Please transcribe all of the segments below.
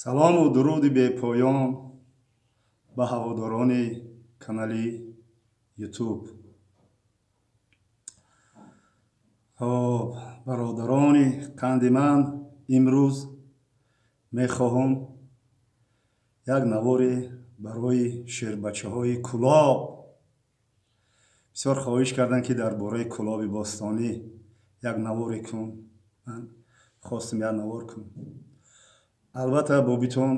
Салому дуруди бепоён ба ҳаводорони канали Ютуб. Хоб, бародарони қанди ман, имрӯз мехоҳам як наворе барои шербачаҳои Кӯлоб. Бисёр хоҳиш карданд, ки дар бораи Кӯлоби бостонӣ як наворе кун. Ман хостам як навор кунам. Албатта, бобитон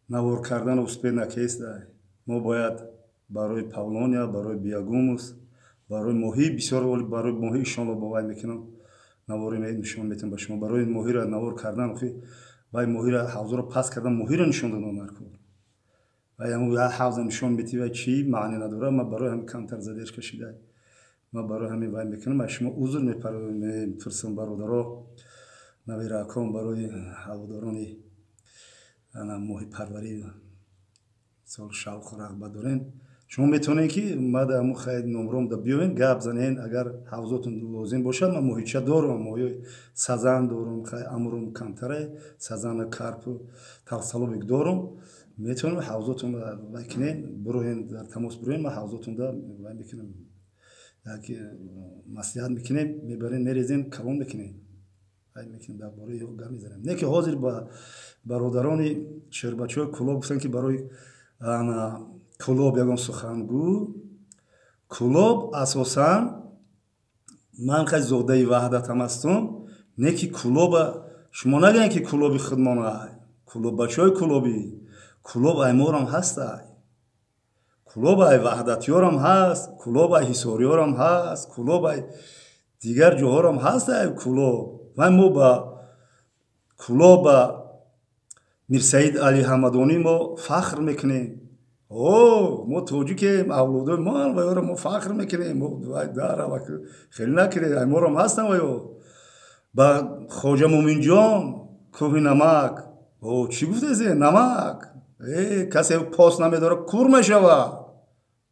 навор кардан успеть накеста. Мо бояд барои павлония, барои биогумус, барои моҳӣ бисёр, барои моҳӣ иншоалло бовай мекунам, навори нишон метам ба шумо. Барои моҳиро навор кардан, вай моҳиро ҳавзаро паст кардан, моҳиро нишон додан наркор. Вай ҳамун ҳавза нишон мети, вай чӣ маъне надорад. Ман барои ҳамин камтар задержка шида. Ман барои ҳамин вай мекунам. Аз шумо узр мепурсам, бародаро, навиракон, барои ҳаводорони моҳипарварӣ мисол шавқу рағбат дорен. Шумо метавонед, ки мада ҳамун хай номром да биёен, гап занен. Агар ҳавзотон лозим бошад, ман моҳича дорам, моҳи сазан дорам, хай амрум камтаре, сазану карпу талсалобик дорам. Метавонем ҳавзотон вай кунем, бироҳем, дар тамос бироем, ман ҳавзотонда вай мекунам, як маслиҳат мекунем, мебарем, мерезем, калон мекунем, вай мекунем, дар бораи гап мезанем. Не ки ҳозир ба бародарони шербачаҳои Кӯлоб гуфтанд, ки барои Кӯлоб ягон сухангӯ. Кӯлоб асосан ман хай зодаи Ваҳдатам ҳастум, не ки Кӯлоба шумо нагӯед, ки Кӯлоби худмон ай, Кӯлоб бачаҳои Кӯлобӣ, Кӯлоб айморам ҳастай, Кӯлоб ай ваҳдатёрам ҳаст, Кӯлоб ай ҳисориёрам ҳаст, Кӯлоб ай дигар ҷоҳорам ҳастай Кӯлоб. Вай мо ба Кӯлоб, ба Мирсаид Али Ҳамадонӣ мо фахр мекунем. О, мо тоҷикем, авлодои мо вайёро мо фахр мекунем. Хеле накунед, айморам ҳастам вайё. Ба Хоҷа Муминҷон, кӯҳи намак. О, чӣ гуфтезе? Намак касе пос намедорад, кур мешавад.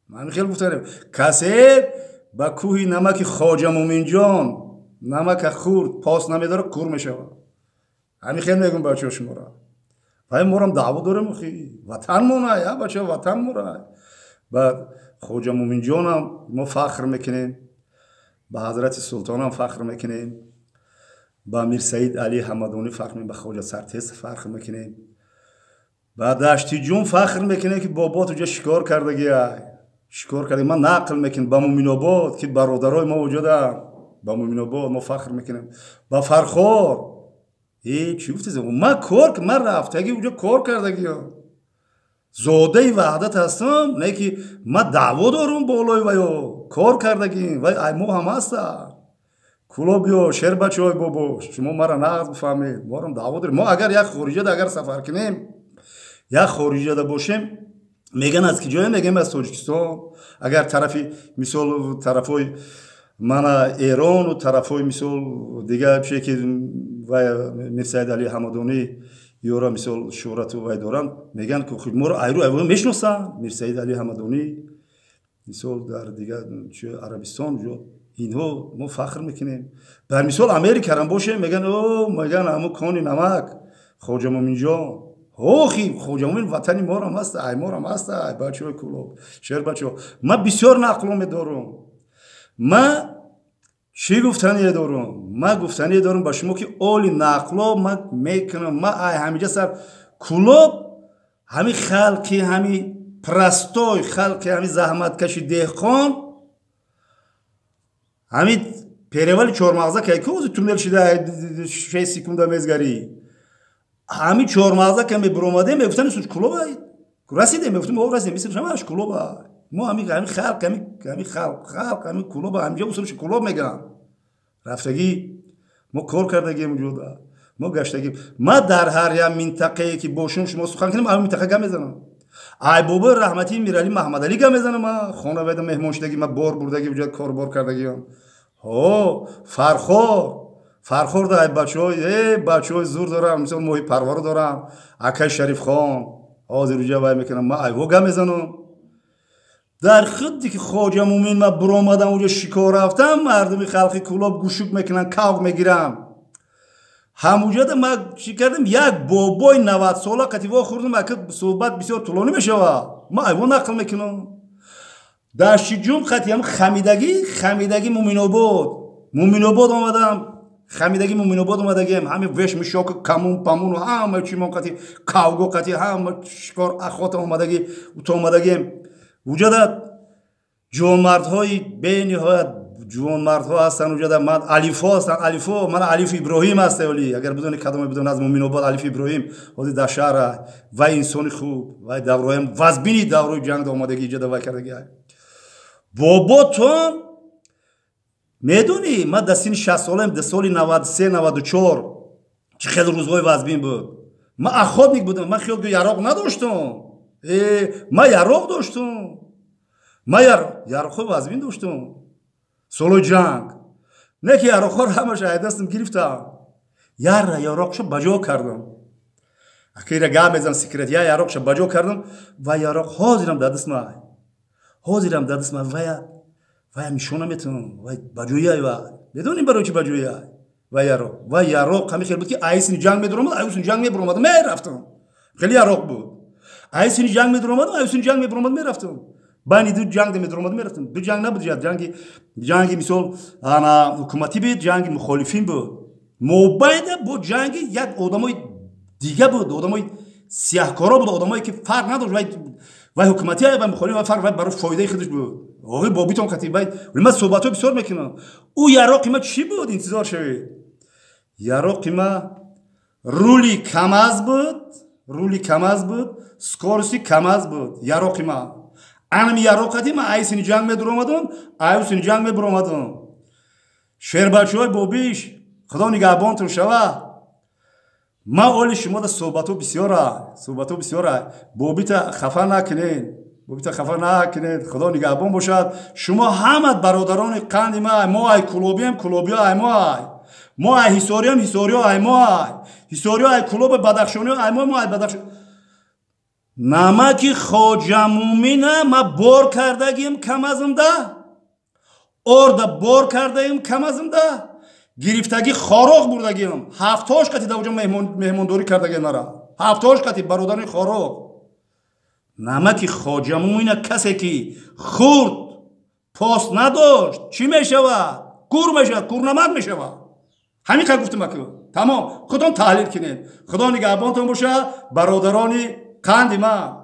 Ман хел гуфтанем, касе ба кӯҳи намаки Хоҷа Муминҷон намака хӯрд, пос намедорад, кур мешавад. Ҳамин хел мегӯм, бачаҳо, шуморо. Вай морам даъво дорем, охи ватан монай, а бачаҳо, ватан морай. Ба Хоҷа Муминҷонам мо фахр мекунем, ба Ҳазрати Султонам фахр мекунем, ба Мирсаид Али Ҳамадонӣ фахр мекунем, ба Хоҷа Сартез фахр мекунем, ба Даштиҷун фахр мекунем, ки бобот уҷа шикор кардагиай, шикор карда. Ман нақл мекунем ба Муминобод, ки бародарои мо вуҷуданд, ба Муминобод мо фахр мекунем, ба Фархор. Э, чӣ гуфтез? Ман кор, ман рафтаги уҷа кор кардагиам, зодаи Ваҳдат ҳастам, не ки ман даъво дорум болои ваё, кор кардагим, вай ай мо ҳам ҳаста. Кӯлобиё, шербачаҳои бобо, шумо мара нағз бифаҳмед, морам даъво дорем. Мо агар як хориҷада агар сафар кунем, як хориҷада бошем, меган аз ки ҷое? Мегем аз Тоҷикистон. Агар тарафи мисол тарафҳои мана Эрону тарафҳои мисол дигар чие, ки вай Мирсаид Али Ҳамадонӣ ёра мисол шӯҳрату вай доранд, мегӯянд, ки моро айру айво мешиносанд, Мирсаид Али Ҳамадонӣ мисол дар дигар Арабистон ҷо инҳо мо фахр мекунем. Дар мисол Америкарам бошем, мегӯянд, о, мегӯянд, ҳамо кони намак Хоҷа Муминҷон. Охи Хоҷа Мумин ватани морам ҳаста, ай морам ҳаста, ай бачаҳои Кӯлоб, шербачаҳо. Ман бисёр нақло медорам. Ман чӣ гуфтание дорам? Ман гуфтание дорам ба шумо, ки оли нақло ман мекунам. Ман ай ҳамиҷа сар Кӯлоб, ҳами халқи, ҳами простой халқи, ҳами заҳматкаши деҳқон, ҳами перевали Чормағза ки ҳозир туннел шида, 6 секунда мезгарӣ, ҳами Чормағза ка мебиромадем, мегуфтан суч Кӯлоба расидем, мегуфтем, о, расидем, мисл Кӯлоба. Мо ҳами халқ, ҳами халқ, ҳами Кӯлоба, ҳамиҷа усулши Кӯлоб мегӯям. Рафтагӣ мо кор кардагием уҷода, мо гаштагием. Ма дар ҳар як минтақае ки бошум, шумо сухан кунем, ҳамин минтақа гап мезанам. Ай бобои раҳматии Миралӣ Маҳмадалӣ гап мезанам. Ма хона вайда меҳмон шудагӣ, ма бор бурдагӣ, уҷа корбор кардагиам. Ҳо, Фархор, Фархорда ай бачаҳои, э, бачаҳои зур дорам, мисол моҳи парваро дорам, акай Шарифхон ҳозир уҷа вай мекунам, ма айво гап мезанам. Дар худде ки Хоҷа Мумин ма буромадам, уҷа шикор рафтам, мардуми халқи Кӯлоб гӯшук мекунанд, кавқ мегирам. Ҳамуҷада ма чӣ кардам, як бобои 90 сола қати вохӯрдам. Ака, суҳбат бисёр тӯлонӣ мешавад, ма айвон нақл мекунам. Даштиҷум қати ҳам хамидагӣ Муминобод омадам, хамидагӣ Муминобод омадагиам. Ҳами вещмешок, камун памуну ҳама чимон қати, кавго қати, ҳама шикор, охота омадагӣ, уто омадагием. Уҷада ҷувонмардҳои бениҳоят ҷувонмардҳо ҳастанд. Уҷада ман алифҳо ҳастанд, алифҳо. Мана Алиф Иброҳим ҳаста, оли агар бидони, кадоме бидон, аз Муминобод Алиф Иброҳим ҳозир дар шаҳра. Вай инсони хуб, вай давроям вазбини даврои ҷанг омадагӣ, иҷода вай кардагӣ. Боботон медонӣ, ман дар синни 60 солаем, дар соли 93, 94 чӣ хеле рӯзҳои вазбин буд. Ман охотник будам, ман хиёл яроқ надоштам. Ман яроқ доштам, ман яроқҳои вазбин доштам солои ҷанг. Не ки яроқҳоро ҳамаша ай дастам гирифтам, яра яроқшо ба ҷо кардам. Акира гап мезанам, секрет. Я яроқша ба ҷо кардам ва яроқ ҳозирам дар дастма, ҳозирам дар дастма. Вая нишона метавонам, вай ба ҷояй. Ва медонем барои чи ба ҷояй. Ва яроқ, ва яроқ ҳамин хел буд, ки айсини ҷанг медуромад, аюсини ҷанг мебуромад, мерафтам. Хеле яроқ буд. Айсини ҷанг медуромадам, аюсини ҷанг мебуромад, мерафтам. Байни ду ҷанг медуромад, мерафтам. Ду ҷанг набуд, ҷанги мисол ана ҳукуматӣ буд, ҷанги мухолифин буд, мобайна бо ҷанги як одамои дига буд, одамои сияҳкоро буд, одамое ки фарқ надошт, вай ҳукуматӣ, вай мухолиф, вай фарқ, вай барои фоидаи худаш буд. Оғи бобитон қати вай ман суҳбатҳо бисёр мекунам. Ӯ яроқи ма чӣ буд? Интизор шавед. Яроқи ма рули КамАЗ буд, рули КамАЗ буд, скорости КамАЗ буд яроқи ма. Анами яроқати ма айсини ҷанг медуромадам, аюсини ҷанг мебуромадам. Шербачаҳои бобиш, Худо нигаҳбонтон шава. Ман оли шумода суҳбатҳо бисёра, суҳбатҳо бисёра. Бобита хафа накунед, бобита хафа накунед. Худо нигаҳбон бошад. Шумо ҳама бародарони қанди ма. Мо ай кулобием, кулобиё ай мо, ай мо ай ҳисориям, ҳисориё ай мо, ай ҳисориё ай кулоби, бадахшониё ай мо, мо ай Бадахшон. Намаки Хоҷамумина ма бор кардагим КамАЗымда, орда бор кардаим КамАЗымда, гирифтагӣ Хороғ бурдагиам. Ҳафтош қати давҷа меҳмондорӣ кардагиам мара, ҳафтош қати бародари Хороғ. Намаки Хоҷамумина касе ки хурд, пост надошт, чӣ мешавад? Кур мешавад, курнамак мешавад. Ҳамин қадр гуфтам аку, тамом. Худон таҳлил кунед. Худо нигаҳбонтон бошад, бародарони қанди ман.